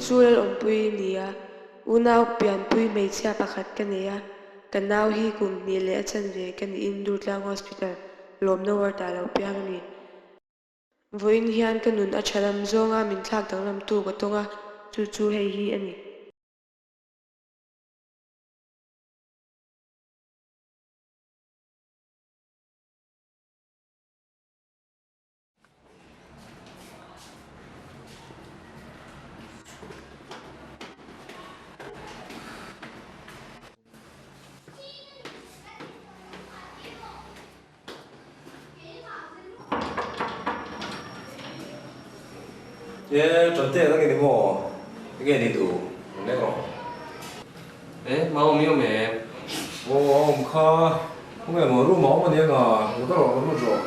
chu Lalawmpuii ni a, unau pianpui hmeichhia pakhat ka nei a, ka nau hi kum hnih leh a chanve ka niin Durtlang Hospital lawmna ward ah lo piang a ni. Vawiin hian ka nun a tha lam zawnga min thlak danglamtu ka tawng a, chu chu hei hi a ni. E, Tante a nge ni maw? Enge ni duh? Rawn leng rawh. E, mau mi awm em? Aw, a awm kha. Khawnge maw room a awm a nia nga, lo ka rawh, lo lut rawh.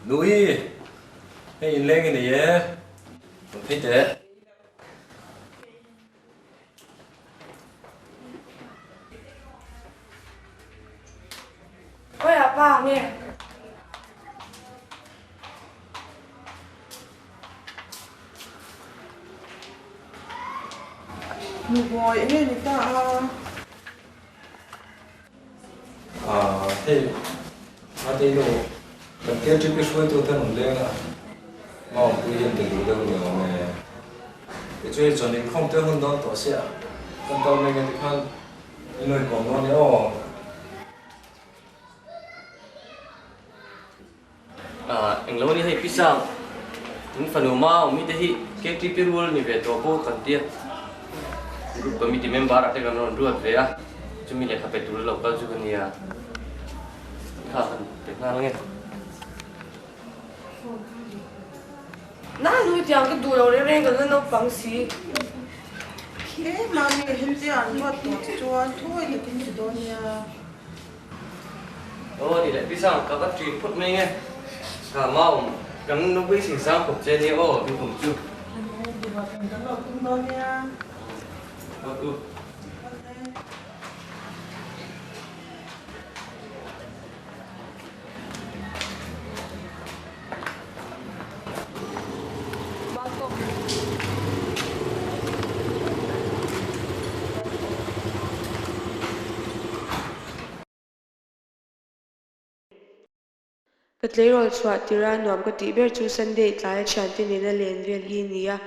Nui, hei inleng i nei e, rawn phei teh. Khawiah pa nge? Nubawi enge ni ta a? Ahh hei Mate nu kan KTP hruaitu te rawn leng a, Maumpui hian be duh deuh ni awm e. Tichuan i chuan inkhawm te hun dawn tawh sia, kan kal mai nge tikhan i nuai kawm dawn e aw. Englo ni hei Pisang, in fanu Maumi te hi KTP rual ni ve tawh pawh kan tia. Group committee member ah te kan rawn ruat ve a, chumi lehkha pe tur lo kal chu ka nia. Kha kan pe nghal nge. Na nu tiang ka duh lo reng reng ka la naupang si. He Mami hemte an ruat tawh che chuan thuai takin ti dawn nia. Aw ni leh Pisang ka va ṭin phawt mai nge. Ka maum kan nupui sing sang khawp che nia aw tu kum chu. Kan lo tum dawn nia. Aw tu. Ka tleirawl chhuah tira nuam ka tih ber chu Sunday tlaia thiante nena len vel hi ni a.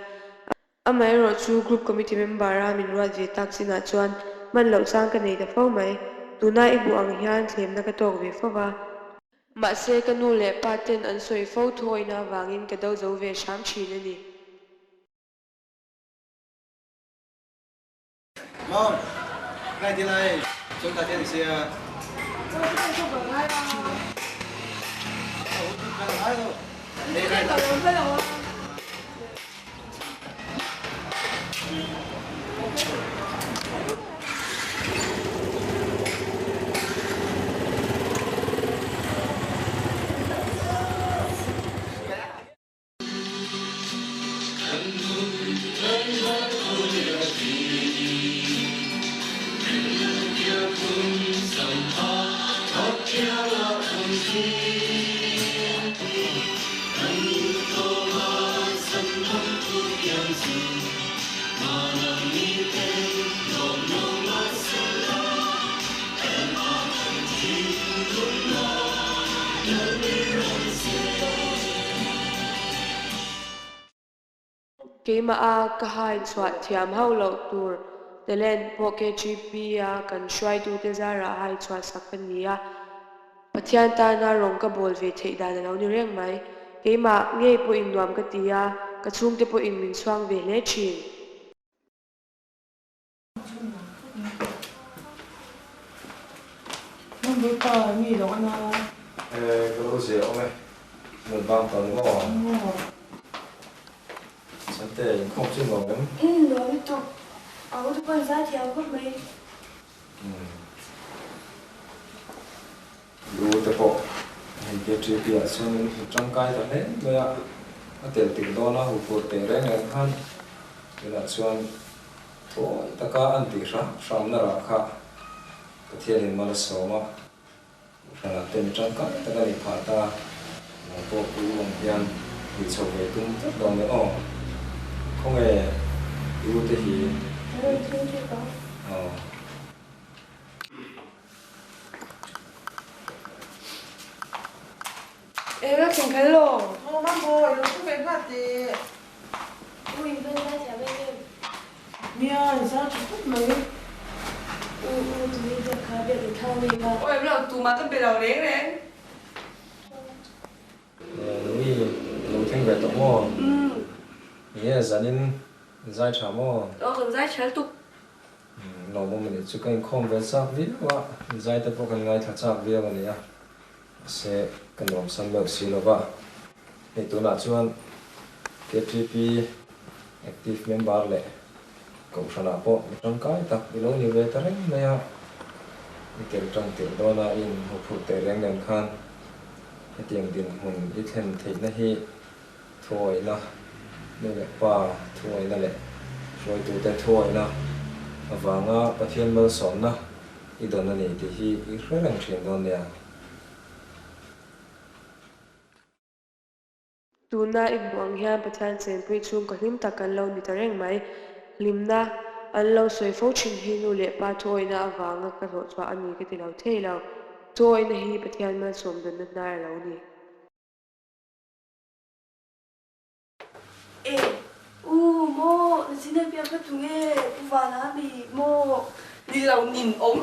Amaherawh chu Group Committee member a min ruat ve tak chinah chuan hman loh chang ka nei ta fo mai. Tuna i hmuh ang hian thlemna ka tawk ve fo va. Mahse ka nu leh pa ten an sawi fo thuawihna avangin ka do zo ve hram thin a ni. Mom, ngai ti lai, chuan ta te ni sia. Keimah a ka hai chhuah thiam hauh loh tur talent pawh KGP a kan hruaitute zarah hai chhuah sak ka ni a, Pathian tana rawng ka bawl ve theih dan a lo ni reng mai. Keimah ngei pawhin nuam ka ti a, ka chhungte pawhin min chhuang ve hle thin. Number pa mi lo ana. E ka lo zia awm e. Nut bang tawh ni maw? Sante inkhawm chu nuam em? Umm nuam lutuk. A u te pawh in zai thiam khawp mai. Umm. Lu te pawh hei KTP ah chuan in hmu tangkai ta hle mai a. A tel tik dawn a huphurh teh reng reng khan tunah chuan Thawi taka an tih hram hramna rah kha Pathianin mal a sawm a, Kohhranah te mi tangkai tak a nih phah ta, nang pawh pu ang hian tih chho ve tum tlat dawn e aw. Khawnge? u te hi. Aw. Eng a thleng kher lo. Aw mambo, i lo thu ve nghal teh. U in hmel zai thiam em em. Nia, in zai tha khawp mai. U u tumi biak kha biak in thlang mi kha. Aw em lo, tumah ka be lo reng reng. Nui, i lo thleng ve tawh maw? Nge zanin in zai tha maw? Aw kan zai tha lutuk. Lawmawm a nih chu ka inkhawm ve chak viau a, zai te pawh kan ngaithla chak viau a ni a, mahse ka nuamsam meuh si lo va, hei tunah chuan KTP active member leh Kohhranah pawh mi tangkai tak i lo ni ve ta reng mai a, i tel tang tirh dawna i inhmu phurh teh reng nen khan hetiang dinhmun i thlen theihna hi Thuawihna, nu leh pa thuawihna leh hruaitute thuawihna avanga Pathian malsawmna i dawn a ni tih hi i hre reng thin dawn nia. Tuna i hmuh ang hian Pathian chenpui chhung ka hlim tak kan lo ni ta reng mai. Hlimna an lo sawi fo thin hi nu leh pa thuawihna avanga ka hlawhchhuah a ni ka ti lo thei lo. Thuawihna hi Pathian malsawm danna hnar a lo ni. E, u maw, na chin a piang kha tu nge? Pu Vana mi maw? Ni lo nin awm.